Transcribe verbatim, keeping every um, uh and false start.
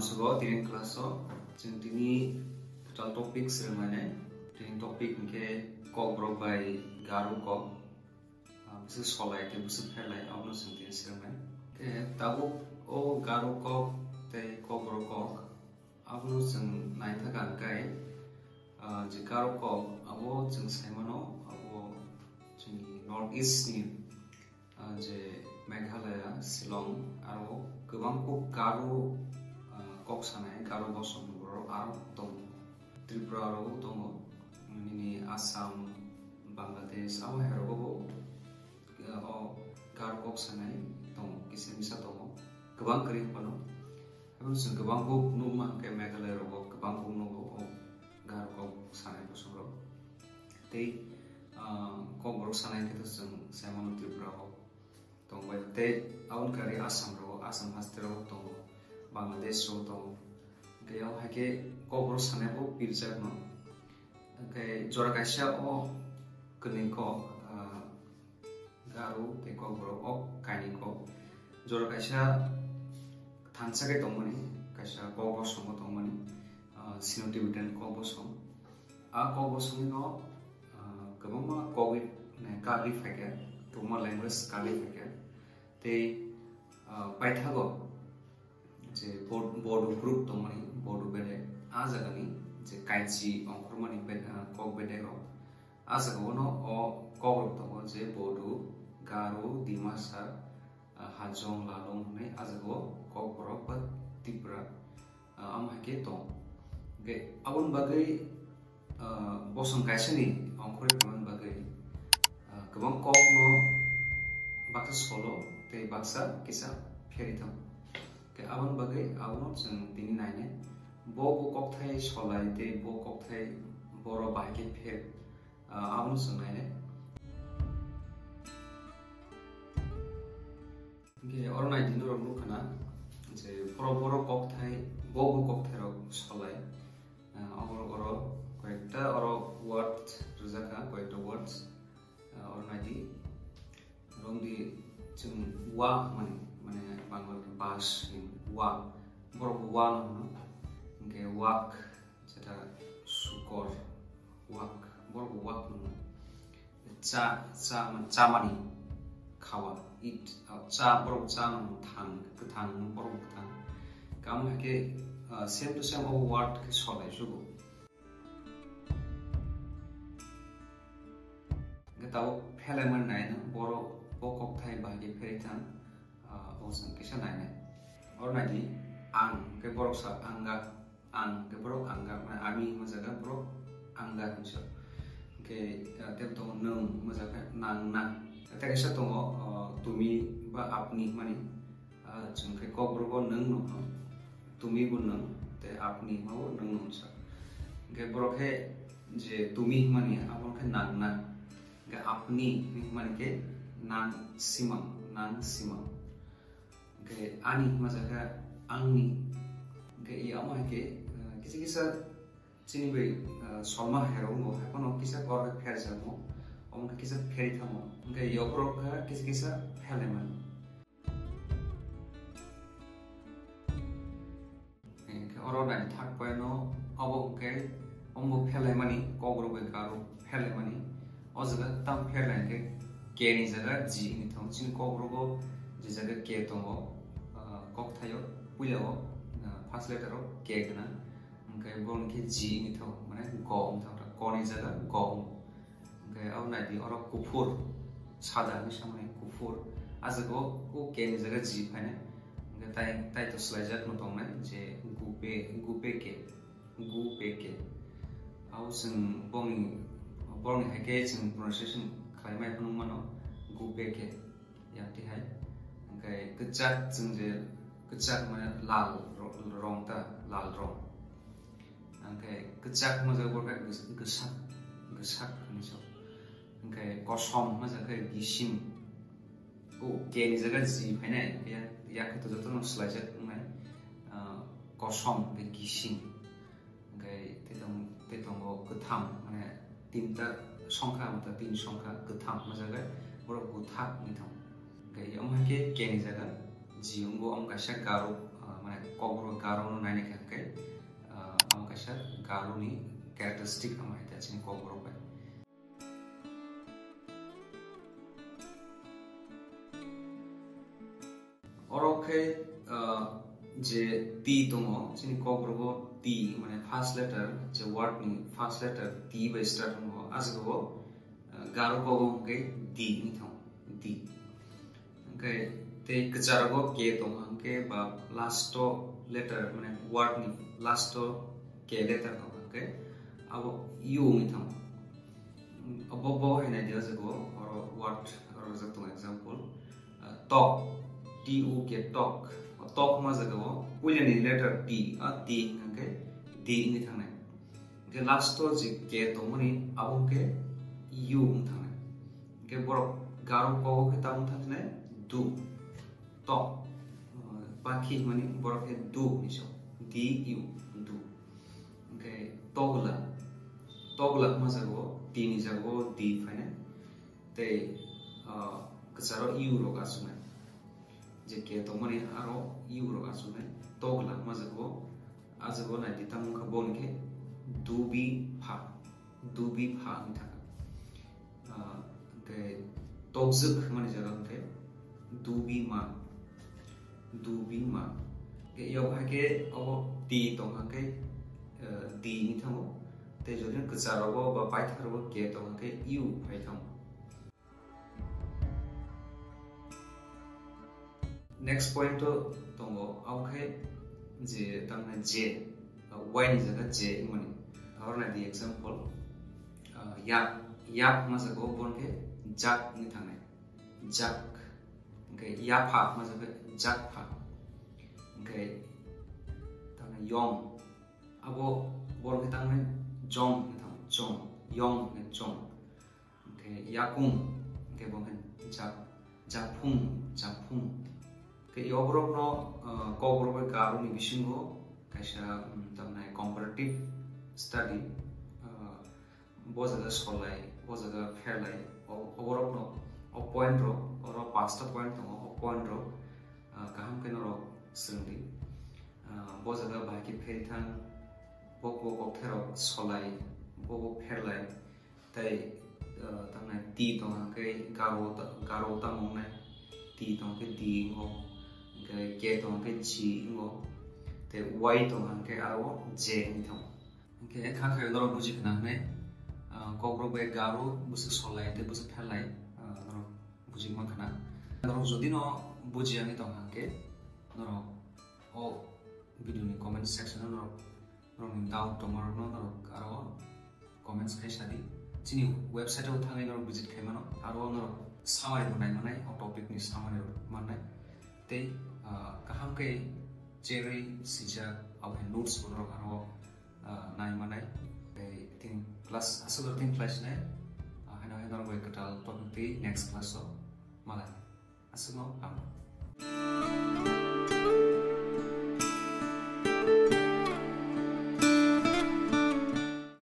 Sugo tini class o chwng tini kwtal topic swrwngmani. Tini topic hwnkhe Kokborok bai Garo kok. Ah, bwswk solai tei bwswk pherlai, abono chwng tini swrwngnai. Khe tabuk o Garo kok tei Kokborok kok, abono chwng naithaka hwnkhe, ah, je Garo kok abo chwng saimano, abo chwngni North East ni, ah, je Meghalaya, Shillong, aro kwbang kok Garo, ah, kok sanai, Garo bosong borok aro tongo. Tripura rogo tongo, nini Assam, Bangladesh, abo hai rogo bo, ah, o Garo kok sanai tongo, kisa misa tongo, kwbang kwrwi phano. Abo chwng kwbang kok nukma hwnkhe Meghalaya rogo kwbang kok nugo o Garo kok sanai bosong rok. Tei, ah, Kokborok sanai khe to chwng saimano Tripura o tongbai tei aboni kari Assam rogo, Assam haste rogo tongo, Bangladesh rogo tongo. Hwnkhe o hai khe Kokborok sanai bo pirjakno. Hwnkhe jora kaisa o kwnwi kok, ah, Garo tei Kokborok o kainwi kok. Jora kaisa thansa khe tongmani, kaisa kok bosongo tongmani, ah, Sino-Tibetan kok bosong. A kok bosongni no, ah, kwbangma kogwi, mane, kagwi phaikha, kwbangma language kagwi phaikha. Tei, ah, paithago je Bo-, Bodo group tongmani, Bodo bedek, a jagani je Kaichi ongkhormani bed-, ah, kok bedek rok. A jagao no o kok rok tongo je Bodo, Garo, Dimasa, ah, Hajong, Lalung hwnwi a jagao Kokborok ba Tipra, ah, amo hai khe tong. Hwnkhe aboni bagwi, ah, bosong kaisani ongkhorwi phaimani bagwi, ah, kwbang kokno baksa solo tei baksa kisa pherwi thango. Hwnkhe aboni bagwi abono chwng tini nainai. Bo, bo kokthai solai tei bo kokthai boro bahai khe pher, ah, abono chwng nainai. Hwnkhe oro naidi norok nukha na je borok, borok kokthai, bo, bo kokthairok solai. Ah, oro, oro koyekta oro word rwjakha, koyekta words. Ah, oro naidi, romdi chwng wa hwnmani, mane Bangla ni bas ni wa, borok wa no hwno, hwnkhe wak, jeta sukor, wak, borok bo wak hwno. Cha, cha, chamani khawa, eat, ah, cha, borok cha no thang, kwthang, borok kwthang. Kamo hai khe, ah, same to same o word khe solai sugo. Hwnkhe tabuk phelaimani naino, borok bo kokthai bahai khe pherwi thang, ah, o chwng kisa nainai. Oro naidi, ang, hwnkhe borok sa ang ga, ang, hwnkhe borok ang ga, mane ami hwnma jaga borok ang ga hwnwi sa. Hwnkhe, ah, tei tongo nwng hwnma jaga nang na. Tei kaisa tongo, ah, tumi ba apni hwnmani. Ah, chwng khe Kokborok o nwng no hwno, tumi bo nwng, tei apni hwnma bo nwng no hwnsa. Hwnkhe borok khe je tumi hwnmani, abo khe nang na. Hwnkhe apni hwnmani khe nang simang, nang simang. Hwnkhe ani hwnma jakha angni. Hwnkhe i amo hai khe, ah, kisa kisa chini bai, ah, solma hai rok no hai phano kisa kor khe pherjakmo, omo khe kisa pherwi thangmo. Hwnkhe yokorok khe kisa kisa phelaimani. Hwnkhe oro naithak poino obo hwnkhe omo phelaimani, Kokborok bai Garo phelaimani. O jaga tamo pherlai hwnkhe K ni jaga G wngwi thango. Chini Kokborok o je jaga K tongo, ah, kokthaio, puila o, ah, first letter o K gwnang. Hwnkhe borok hwnkhe G wngwi thango, mane go wngwi thango, ko ni jaga go wngo. Hwnkhe abo naidi oro kuphur, sada hinwi samani kuphur. Ah jaga o, o K ni jaga G phainai. Hwnkhe tai, tai to swlaijak no tongnai je gupe, gupe ke, gupe ke. Abo chwng bongni, borokni hai khe chwng pronunciation khlai mai phano mano, gupe ke. Yang tihai. Hwnkhe kwchak chwng je, kwchak mane lal ro-, rong ta, lal rong. Hwnkhe kwchak hwnma jaga borok khe gws-, gwsak, gwsak hinwi sa. Hwnkhe kosom hwnma jaga khe gisim. O K ni jaga G phainai, ya, ya khe to jotono swlaijak wngnai. Ah, kosom hwnkhe gisim. Hwnkhe tei tong-, tei tongo kwtham, mane tinta songkha, mata tin songkha, kwtham hwnma jaga borok gwthak wngwi thango. Hwnkhe omo hai khe K ni jaga G wngo, omo kaisa Garo, ah, mane Kokborok Garo no naina khe hwnkhe, ah, amo kaisa Garo ni characteristic amo hai ta chini Kokborok bai. Oro khe, ah, je T tongo, chini Kokborok o T, mane first letter, je word ni first letter T bai start tongo, ah jaga o, ah, Garo kogo hwnkhe D wngwi thango, D. Hwnkhe tei kwcharo o K tongo hwnkhe ba last o letter, mane word ni last o K letter tongo hwnkhe abo U wngwi thango. Abo bo hai nai di, o jaga o oro word oro rwjak tongo example. Ah, tok, T U K, tok. O tok ma jaga o puila ni letter T, a T hwnkhe D wngwi thangnai. Hwnkhe last o je K tongmani abo hwnkhe U wng thangnai. Hwnkhe borok Garo kogo khe tamo thang khe du, tok. Ah, pakhi hwnmani borok khe du hinwi sa, D U, du. Hwnkhe togla, togla ma jaga o T ni jaga o D phainai. Tei, ah, kwcharo U rok achuknai. Je K tongmani aro U rok achuknai. Togla ma jaga o, ah jaga o nai di tamo wngkha bo hwnkhe dubi pha, dubi pha wngwi thangkha. Ah, hwnkhe tokjwk hwnmani jaga hwnkhe dubi ma, dubi ma. Hwnkhe yok hai khe obo T tongkha hwnkhe, ah, D wngwi thango. Tei jodi kwcharo bo ba paithak rogo K tongkha hwnkhe U phai thango. Next point o tongo, abo khe je tamni J, uh, Y ni jaga J wngmani. Aro nai di example, uh, yak, yak ma jaga o bo hwnkhe jak wngwi thangnai, jak. Hwnkhe yapha ma jaga jakpha. Hwnkhe tamni yong, abo bo hwnkhe tamni jong wngwi thango, jong, yong hwnkhe jong. Hwnkhe yakung, hwnkhe bo hwnkhe jak-, japhung, japhung. Hwnkhe i oborokno, ah, Kokborok bai Garo ni bisingo kaisa, um, tamni comparative study, ah, bo jaga solai, bo jaga pherlai, o-, oborokno, o point rok, oro panchta point tongo, o point rok, ah, kaham khe norok swrwng di. Ah, bo jaga bahai khe pherithang, bo, bo kokthairok solai, bo, bo pherlai. Tei, ah, tamni T tongkha hwnkhe Garo ta-, Garo tamo wngnai. T tongkha hwnkhe D wngo. Hwnkhe K tongkha hwnkhe G wngo. Tei Y tongkha hwnkhe aro J wngwi thango. Hwnkhe kha khe norok buji khna hwnwi, ah, Kokborok bai Garo bwswk solai tei bwswk pherlai, ah, norok buji mankha na. Norok jodi no buji yangwi tongkha hwnkhe norok o video ni comment section o norok norokni doubt tongmarokno norok aro comments khai sadi. Chini website o thangwi norok visit khai mano. Aro norok summary bo nai manai, o topic ni summary rok mannai. Tei, ah, kaham khe cherwi sijak abo hai notes bo norok aro, ah, nai manai. Tei tin class, aswk tin class nai, ah, haino hai norok bai kwtal topic tei next class o malai. Aswkno ham.